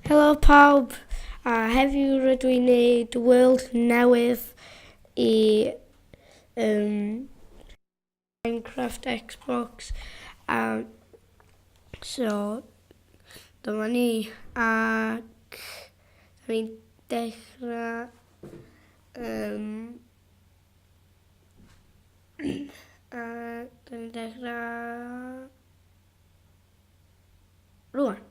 Helo pawb, a heddiw rydw i'n neud world newydd i um, Minecraft Xbox a so dyma ni ac da ni'n dechrau um, a da ni'n dechrau rwan.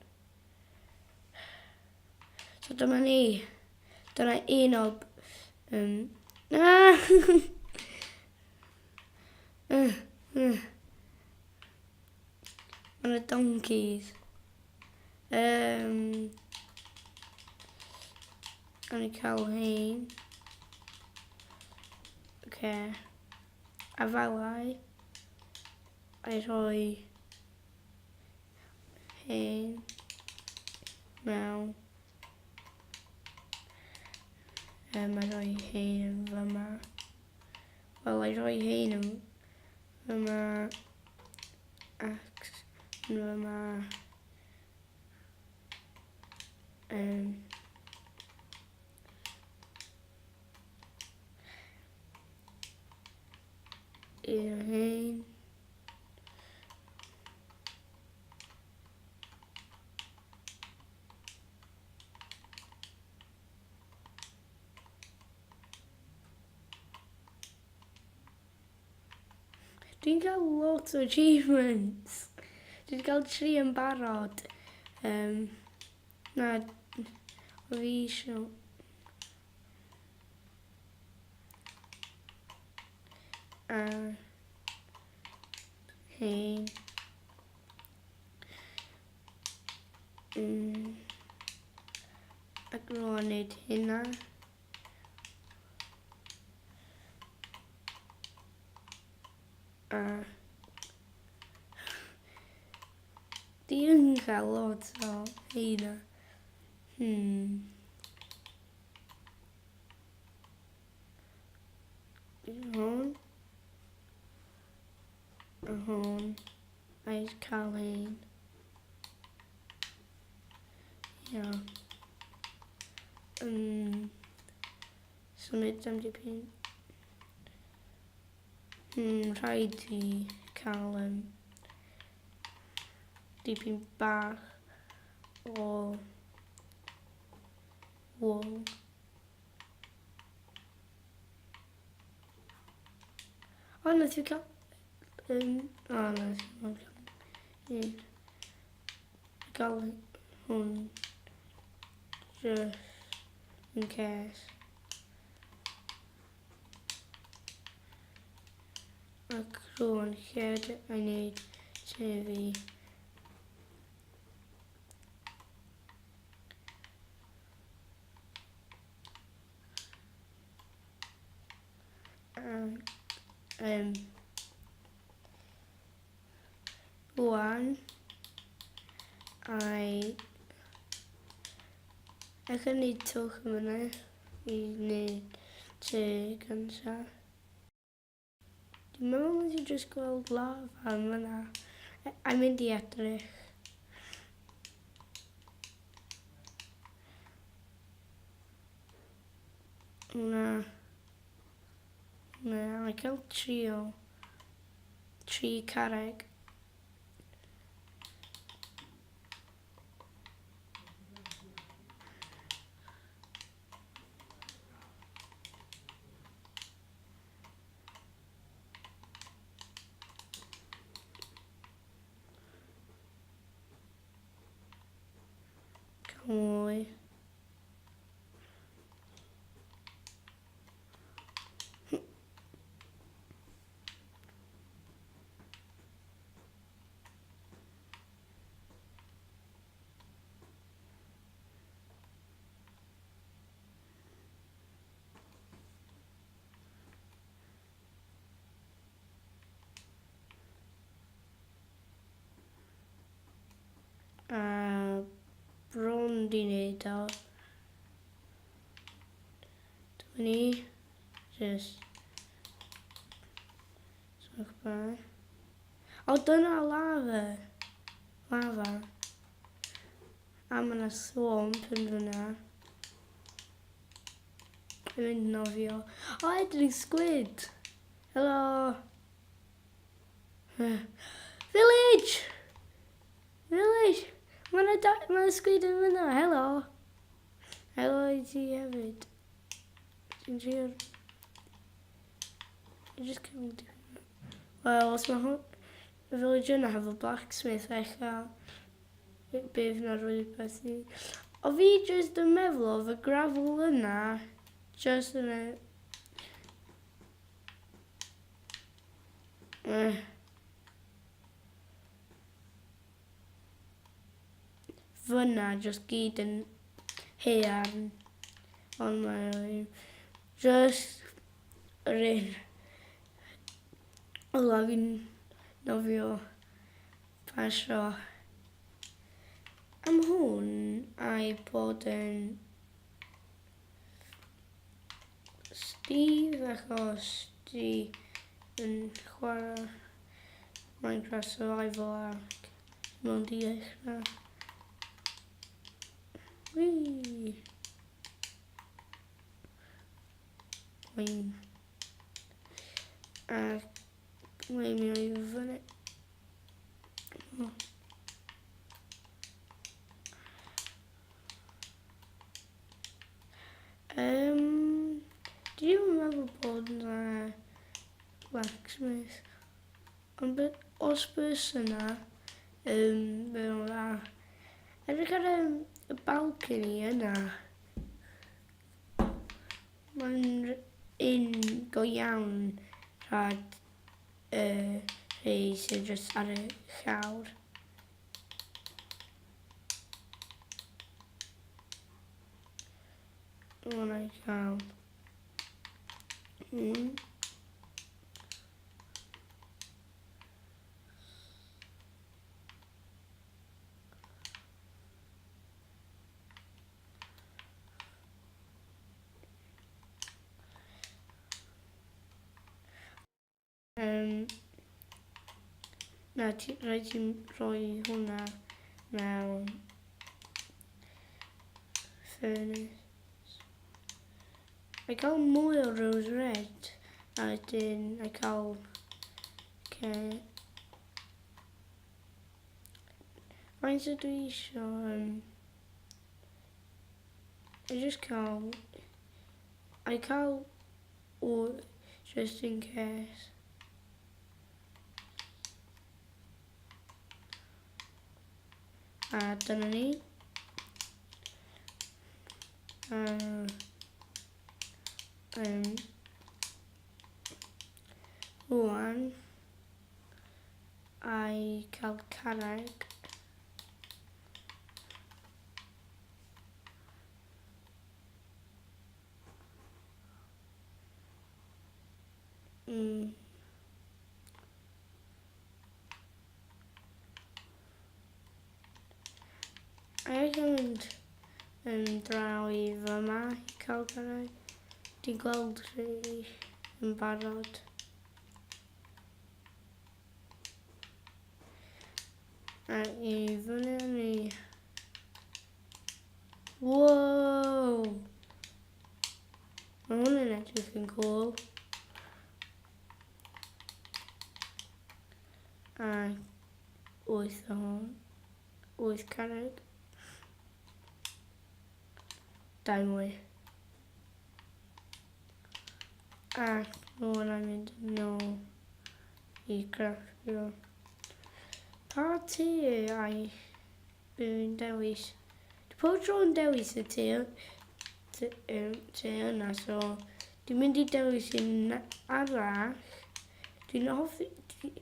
So dyma ni. Dyna un o... Um, na! Mae yna donkeys. Um, Gawn ni cael hein. Okay. Afalau. A'i rhoi hein mewn. Um, a'i rhoi hein yn fyma. Wel, a'i rhoi hein yn fyma. Ac yn fyma. Um, un o hein. Dwi'n cael lot o achievements. Dwi wedi cael tri yn barod. Um, na, o fi eisiau... A... Hein. Mm. Ac rwan wneud hynna. A di yn cael lot o heina. Hmm. Hwn. A hwn. A'i cael ein. Ia. Um, symud am dipyn. Hmm, rhaid i cael um, dipyn bach o wool. O, na ti cael... Um, o, na ti cael... Un. Gael hwn. Just in case. Ac rwan lle I need to fi. Um, rwan, I, I can need twch yn fyna i wneud te gyntaf. Dwi'n meddwl nes i jyst gweld lava yn fyna. A mynd i edrych. Na. Na, mae cael trio. Tri carreg. Mwy. A bron di wneud o. Dyma ni. Just. Soch bach. O, dyna lava. Lava. A mae yna swamp yn fyna. Yn mynd nofio. O, edrych squid! Helo! Village! Village! Mae yna ma squid yn fyna. Helo! Helo i ti hefyd. Ti'n trio... I just can't do Wel, os mae hwn... Y village yna hefo blacksmith ella. Bydd na rhywbeth i... O fi jyst yn meddwl oedd y gravel yna jyst yn y... Eh. Fyna jyst gyd yn haearn. Ond mae jyst yr un ola fi'n nofio pasio am hwn a'i bod yn Steve achos dwi yn chwarae Minecraft Survival ac mewn di ddechrau. Whee! Wing. Ac mae'n mynd i fyny. Oh. Um, dwi ddim yn meddwl bod yna blacksmith. Ond os bys yna, bydd o'n dda. Edrych ar y balcony yna. Mae'n un go iawn rhag y rhai sydd jyst ar y llawr. Hwnna i cael. Um, na, ti, rhaid ti'n rhoi hwnna mewn furnace. I cael mwy o rose red, a wedyn I cael... Okay. Faint ydw i eisiau... I just cael... I cael Or just in case. A dyna ni. Rwan, a'i cael carreg. A i mynd yn draw i fyma i cael garreg. Dwi'n gweld rhai yn barod. A i fyny â ni. Wow! Mae hwn yn edrych yn cool. A wyth o hwn. Wyth carreg. Dau mwy. A rwan i'm mynd nôl i grafftio. Pa tŷ ai Dwi'n dewis... Dwi pob tro yn dewis y te, te, te yna, so dwi'n mynd i dewis un arall. Dwi'n hoffi... Dwi,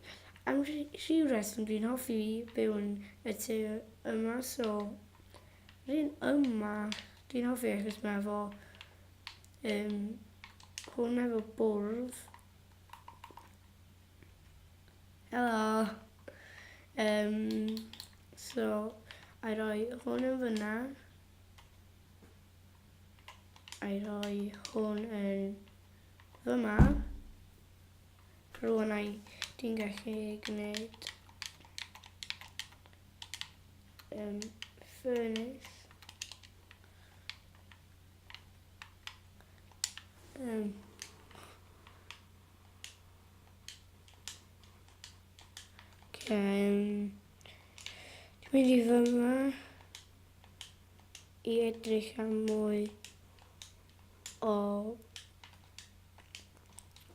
am rhyw reswm dwi'n hoffi byw yn y te yma, so yr un yma dwi'n hoffi achos mae efo hwn efo bwrdd. Helo. Um, so, a roi hwn yn fyna. A roi hwn yn fyma. Rwan ai dwi'n gallu gwneud. Furnace. Okay, dwi'n mynd i fyma i edrych am mwy o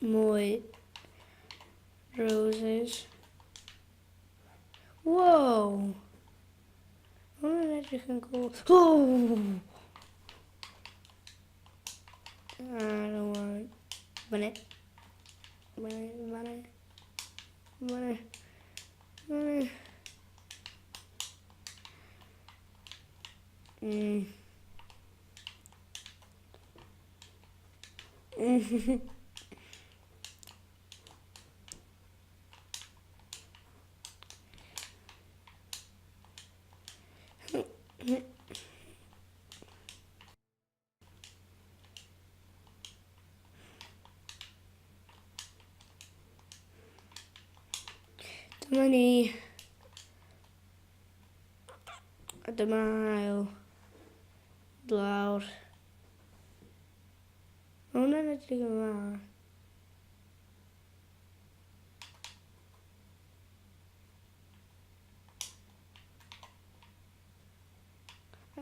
mwy roses. Wow! Hwn yn edrych yn cool. Oh! I don't want... Fyny. Fyny, fyny. Fyny. Fyny. Dyma ni. A dyma ail. Lawr. Mae hwnna'n edrych yn dda.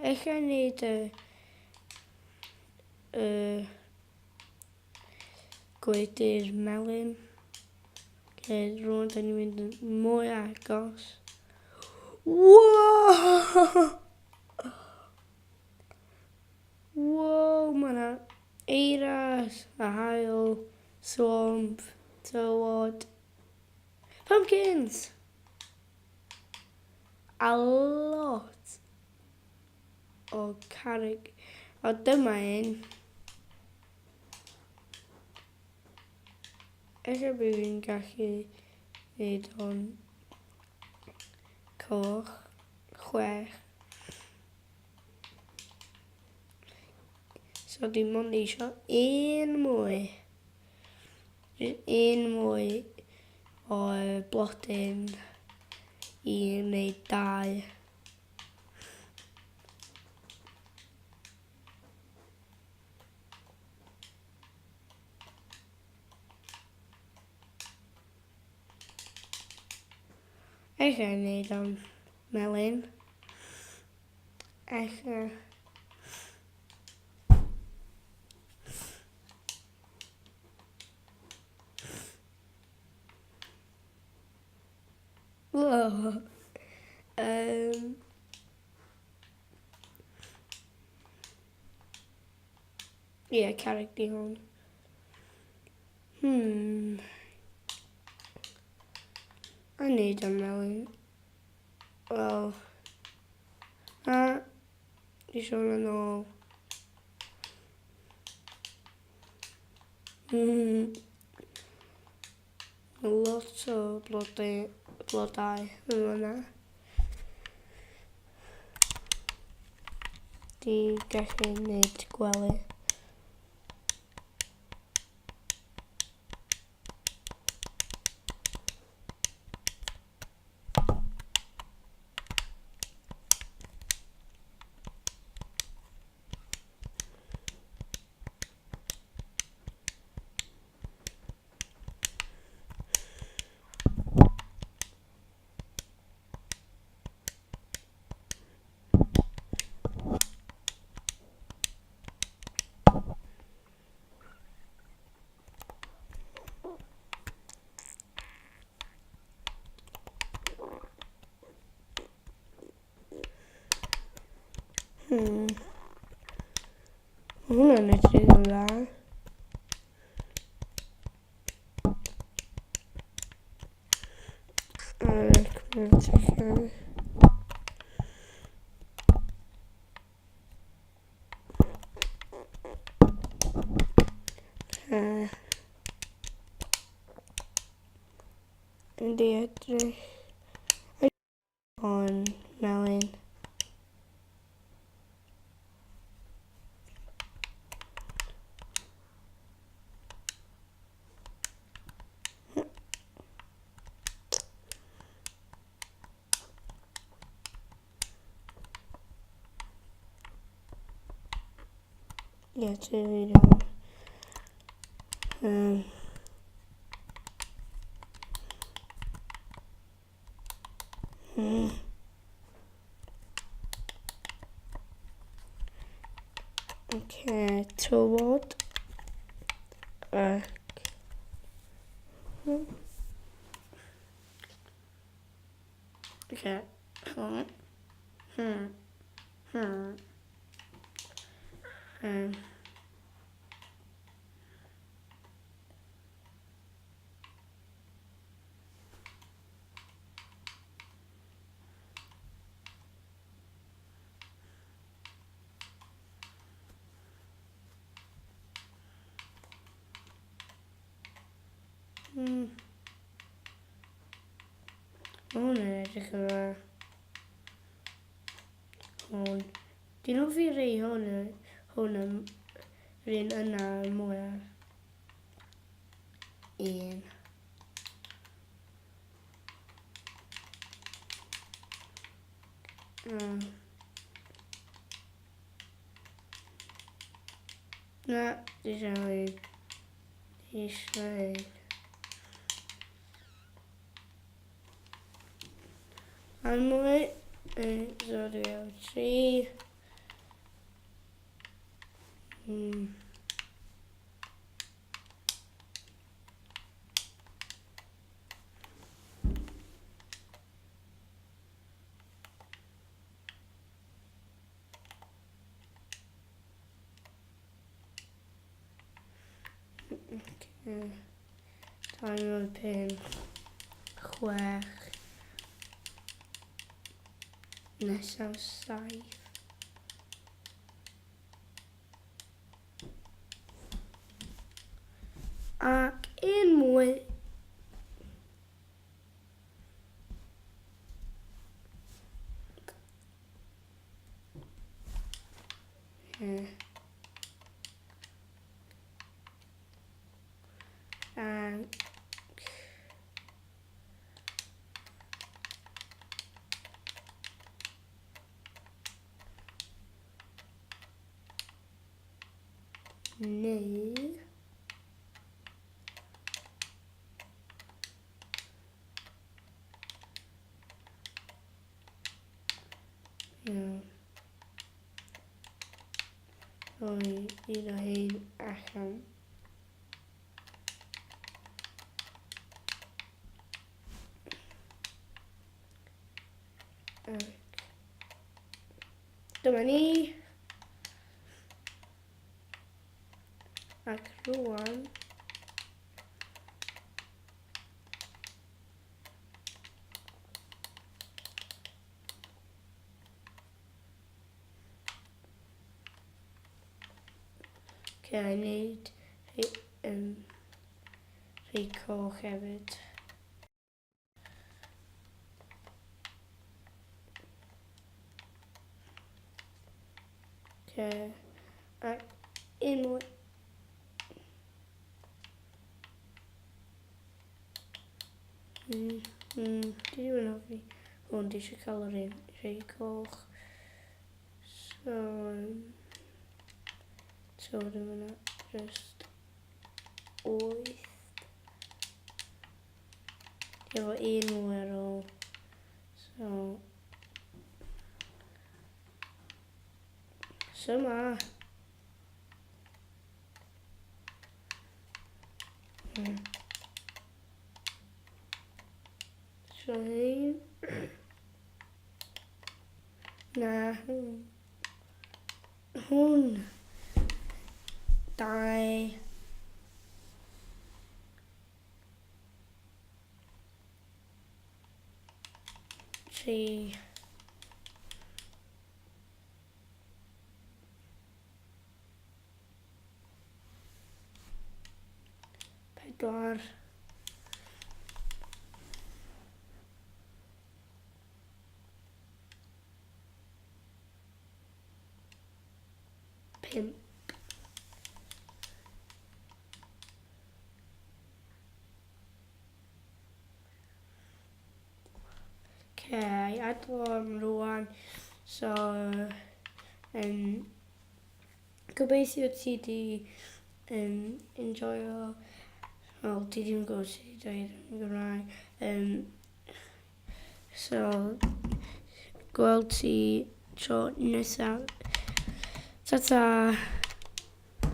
Ella wneud y, y gwydr melyn. Okay, rwan da ni'n mynd yn mwy agos. Wow! Wow, mae yna eiras a haul, swamp, tywod. Pumpkins! A lot o carreg. O, dyma un. Ella bydd fi'n gallu gwneud hwn coch, 6. So dim ond eisiau un mwy. Un mwy o blodyn i wneud dau. Eich wneud am melyn. Eich Whoa. Ie, yeah, carreg di hwn. I need a melon. Wel. A, di sôn yn ôl. Lot o blodau, blodau yn fan'na. Di gallu gwneud gwely. Mae hwnna'n edrych yn dda. Ac mae'n allan. Yndi edrych. Hwn melyn. Ie, ti'n rili iawn. Oce, tywod. Ac... Oce. Mae hwn yn edrych yn dda. Hwn. Dwi'n hoffi rei hwn, hwn yn yr un yna yn mwyaf. Un. Na, dwi eisiau un. Dwi eisiau un. A mwy, so dwi efo 3. Okay. 2, 5, 6, nesaf 7. Ac un mwy. Yeah. Ac neu Iawn. Rhoi un o hein allan. Ac dyma ni. Ac rwan Okay, I need rhai coch hefyd. Okay. Ac un mwy. Dwi ddim yn hoffi hwn, dwi eisiau cael yr un rhai coch. So, so dwi'n mynd just 8. Efo un mwy ar ôl. So, so ma. So hyn. Na, hwn. Hwn. 2. 3. 4. 5. Okay, adlo am rwan. So, Gobeithio ti di um, enjoyo. Wel, ti ddim yn gwybod sut i dweud yn Gymraeg. Um, so, gweld ti tro nesaf. Ta-ta!